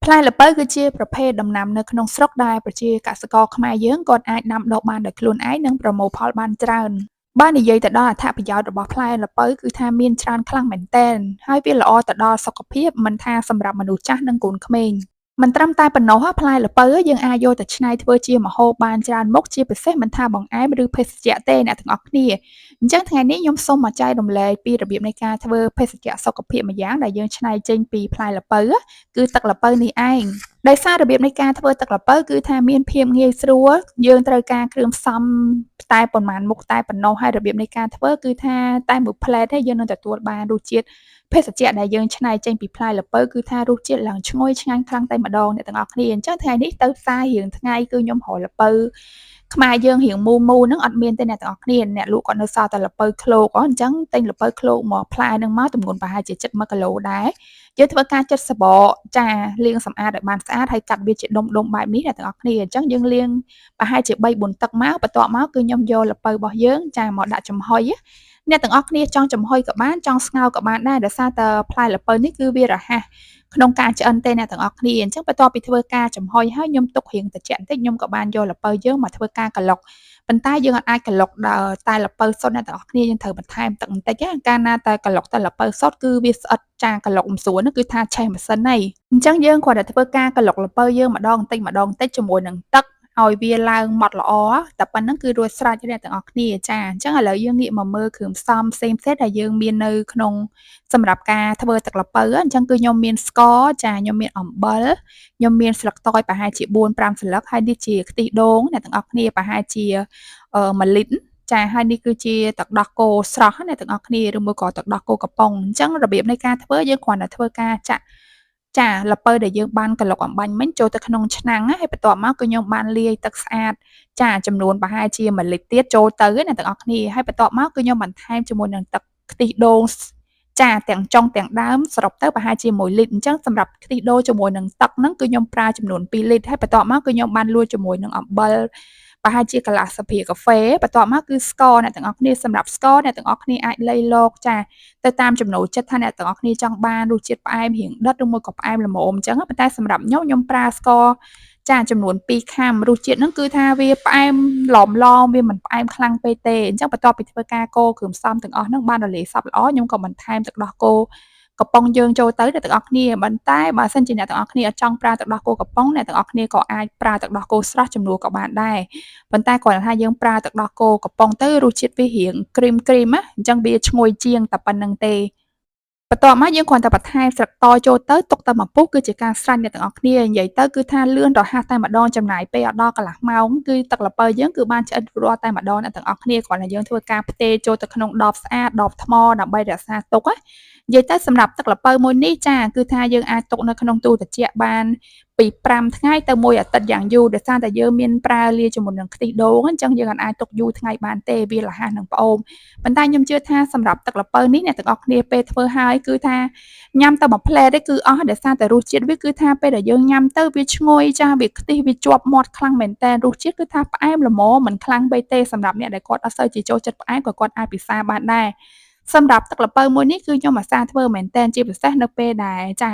ផ្លែល្ពៅគឺជាប្រភេទដំណាំនៅក្នុងស្រុកដែលប្រជាកសិករខ្មែរយើងគាត់អាចដាំដុះបានដោយខ្លួនឯងនិងប្រមូលផលបានច្រើនបើនិយាយទៅដល់អត្ថប្រយោជន៍របស់ផ្លែល្ពៅគឺថាមានច្រើនខ្លាំងមែនទែនហើយវាល្អទៅដល់សុខភាពមិនថាសម្រាប់មនុស្សចាស់និងកូនក្មេងមិនត្រឹមតែប៉ុណ្ណោះផ្លែល្ពៅយើងអាចយកទៅច្នៃធ្វើជាម្ហូបបានច្រើនមុខជាពិសេសមិនថាបង្អែមឬភេសជ្ជៈទេអ្នកទាំងអស់គ្នាអញ្ចឹងថ្ងៃនេះខ្ញុំសូមមកចែករំលែកពីរបៀបនៃការធ្វើភេសជ្ជៈសុខភាពម្យ៉ាងដែលយើងច្នៃចេញពីផ្លែល្ពៅគឺទឹកល្ពៅនេះឯងដោយសាររបៀបនៃការធ្វើទឹកល្ពៅគឺថាមានភាពងាយស្រួលយើងត្រូវការគ្រឿងផ្សំតែប៉ុន្មានមុខតែប៉ុណ្ណោះហើយរបៀបនៃការធ្វើគឺថាតែមួយផ្លែទេយើងនឹងទទួលបានរសជាតិភេសជ្ជៈដែលយើងច្នៃចេញពីផ្លែល្ពៅគឺថារសជាតិឡើងឈ្ងុយឆ្ងាញ់ខ្លាំងតែម្ដងអ្នកទាំងអស់គ្នាអញ្ចឹងថ្ងៃនេះទៅផ្សាររៀងថ្ងៃគឺខ្ញុំរកល្ពៅខ្មែរយើងរៀងមូមូហ្នឹងអត់មានទេអ្នកទាំងអស់គ្នាអ្នកលក់គាត់នៅសល់តែល្ពៅឃ្លោកអញ្ចឹងទិញល្ពៅឃ្លោកមកផ្លែហ្នឹងមកទម្ងន់ប្រហែលជាជិត1គីឡូដែរយើងធ្វើការចិតសបកចាលាងសម្អាតឲ្យបានស្អាតហើយកាត់វាជាដុំដុំបែបនេះអ្នកទាំងអស់គ្នាអញ្ចឹងយើងលាងប្រហែលជា3 4ទឹកមកបន្ទាប់មកគឺខ្ញុំយកល្ពៅរបស់យើងចាមកដាក់ចំហុយអ្នកទាំងអស់គ្នាចង់ចំហុយក៏បានចង់ស្ងោរក៏បានដែរដោយសារតែផ្លែល្ពៅនេះគឺវារហ័សក្នុងការឆ្អិនទេអ្នកទាំងអស់គ្នាអញ្ចឹងបន្ទាប់ពីធ្វើការចំហុយហើយខ្ញុំទុករៀងត្រជាក់បន្តិចខ្ញុំក៏បានយកល្ពៅយើងមកធ្វើការក្រឡុកប៉ុន្តែយើងអាចក្រឡុកដល់តែល្ពៅសុទ្ធអ្នកទាំងអស់គ្នាយើងត្រូវបន្ថែមទឹកបន្តិចណាកាលណាតែក្រឡុកតែល្ពៅសុទ្ធគឺវាស្អិតចាក្រឡុកមិនស្រួលនោះគឺថាឆេះម៉ាស៊ីនហើយអញ្ចឹងយើងគ្រាន់តែធ្វើការក្រឡុកល្ពៅយើងម្ដងបន្តិចម្ដងបន្តិចជាមួយនឹងទឹកឲ្យវាឡើងម៉ត់ល្អតែប៉ុណ្្នឹងគឺរួចស្រេចអ្នកទាំងអស់គ្នាចាអញ្ចឹងឥឡូវយើងងាកមកមើលគ្រឿងផ្សំផ្សេងៗដែលយើងមាននៅក្នុងសម្រាប់ការធ្វើទឹកល្ពៅអញ្ចឹងគឺខ្ញុំមានស្ករចាខ្ញុំមានអំបិលខ្ញុំមានស្លឹកតើយប្រហែលជា4 5ស្លឹកហើយនេះជាខ្ទិះដូងអ្នកទាំងអស់គ្នាប្រហែលជា1លីត្រចាហើយនេះគឺជាទឹកដោះគោស្រស់អ្នកទាំងអស់គ្នាឬមួយក៏ទឹកដោះគោកំប៉ុងអញ្ចឹងរបៀបនៃការធ្វើយើងគ្រាន់តែធ្វើការចាក់ចាល្ពៅដែលយើងបានក្រឡុកអំបាញ់មិញចូលទៅក្នុងឆ្នាំងហើយបន្ទាប់មកគឺខ្ញុំបានលាយទឹកស្អាតចាចំនួនប្រហែលជា1លីត្រទៀតចូលទៅណាទាំងអស់គ្នាហើយបន្ទាប់មកគឺខ្ញុំបន្ថែមជាមួយនឹងទឹកខ្ទិះដូងចាទាំងចុងទាំងដើមសរុបទៅប្រហែលជា1លីត្រអញ្ចឹងសម្រាប់ខ្ទិះដូងជាមួយនឹងទឹកហ្នឹងគឺខ្ញុំប្រើចំនួន2លីត្រហើយបន្ទាប់មកគឺខ្ញុំបានលួចជាមួយនឹងអំបិលប្រហែលជាកន្លះស្លាបព្រាកាហ្វេបន្ទាប់មកគឺស្ករអ្នកទាំងអស់គ្នាសម្រាប់ស្ករអ្នកទាំងអស់គ្នាអាចលៃលកចាទៅតាមចំណូលចិត្តថាអ្នកទាំងអស់គ្នាចង់បានរសជាតិផ្អែមរៀងដិតឬមួយក៏ផ្អែមល្មមអញ្ចឹងប៉ុន្តែសម្រាប់ខ្ញុំខ្ញុំប្រើស្ករចាចំនួន2ខាំរសជាតិហ្នឹងគឺថាវាផ្អែមឡមឡមវាមិនផ្អែមខ្លាំងពេកទេអញ្ចឹងបន្ទាប់ពីធ្វើការកូរគ្រឿងផ្សំទាំងអស់ហ្នឹងបានរលាយសព្វល្អខ្ញុំក៏បន្ថែមទឹកដោះគោកំប៉ុងយើងចូលទៅអ្នកទាំងអស់គ្នាប៉ុន្តែបើសិនជាអ្នកទាំងអស់គ្នាអត់ចង់ប្រើទឹកដោះគោកំប៉ុងអ្នកទាំងអស់គ្នាក៏អាចប្រើទឹកដោះគោស្រស់ជំនួសក៏បានដែរប៉ុន្តែគ្រាន់តែថាយើងប្រើទឹកដោះគោកំប៉ុងទៅរសជាតិវារៀងគ្រីមគ្រីមណាអញ្ចឹងវាឈ្ងុយជាងតែប៉ុណ្្នឹងទេបន្ទាប់មកយើងគ្រាន់តែបន្ថែមស្លឹកតយចូលទៅទុកតែមួយពុះគឺជាការស្រេចអ្នកទាំងអស់គ្នានិយាយទៅគឺថាលឿនរហ័សតែម្ដងចំណាយពេលអត់ដល់កន្លះម៉ោងគឺទឹកល្ពៅយើងគឺបានឆ្អិនរួចរាល់តែម្ដងអ្នកទាំងអស់គ្នាគ្រាន់តែយើងធ្វើការផ្ទេរចូលទៅក្នុងដបស្អាតដបថ្មដើម្បីរក្សាទុកណានិយាយទៅសម្រាប់ទឹកល្ពៅមួយនេះចាគឺថាយើងអាចទុកនៅក្នុងទូត្រជាក់បានពី5ថ្ងៃទៅមួយអាទិត្យយ៉ាងយូរដោយសារតែយើងមានប្រើលាយជាមួយនឹងខ្ទិះដូងអញ្ចឹងយើងអាចទុកយូរថ្ងៃបានទេវារហ័សនឹងផ្អូមប៉ុន្តែខ្ញុំជឿថាសម្រាប់ទឹកល្ពៅនេះអ្នកទាំងអស់គ្នាពេលធ្វើហើយគឺថាញ៉ាំតែមួយផ្លែទេគឺអស់ដោយសារតែរសជាតិវាគឺថាពេលដែលយើងញ៉ាំទៅវាឈ្ងុយចាវាខ្ទិះវាជាប់មាត់ខ្លាំងមែនតើរសជាតិគឺថាផ្អែមល្មមមិនខ្លាំងពេកទេសម្រាប់អ្នកដែលគាត់អត់សូវជាចូលចិត្តផ្អែមក៏គាត់អាចពិសាបានដែរសម្រាប់ទឹកល្ពៅមួយនេះគឺខ្ញុំអាសាធ្វើមែនតើជាពិសេសនៅពេលដែលចា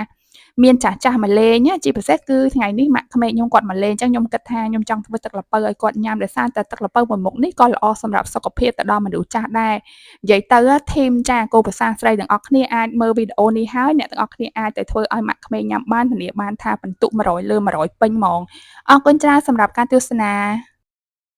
មានចាស់ចាស់មកលេងជាពិសេសគឺថ្ងៃនេះម៉ាក់ក្មេកខ្ញុំគាត់មកលេងអញ្ចឹងខ្ញុំគិតថាខ្ញុំចង់ធ្វើទឹកល្ពៅឲ្យគាត់ញ៉ាំដោយសារតែទឹកល្ពៅមួយមុខនេះក៏ល្អសម្រាប់សុខភាពទៅដល់មនុស្សចាស់ដែរនិយាយទៅធីមចាគោប្រសាស្រីទាំងអស់គ្នាអាចមើលវីដេអូនេះហើយអ្នកទាំងអស់គ្នាអាចទៅធ្វើឲ្យម៉ាក់ក្មេកញ៉ាំបានធានាបានថាបន្ទុក100លើ100ពេញហ្មងអរគុណច្រើនសម្រាប់ការទស្សនា។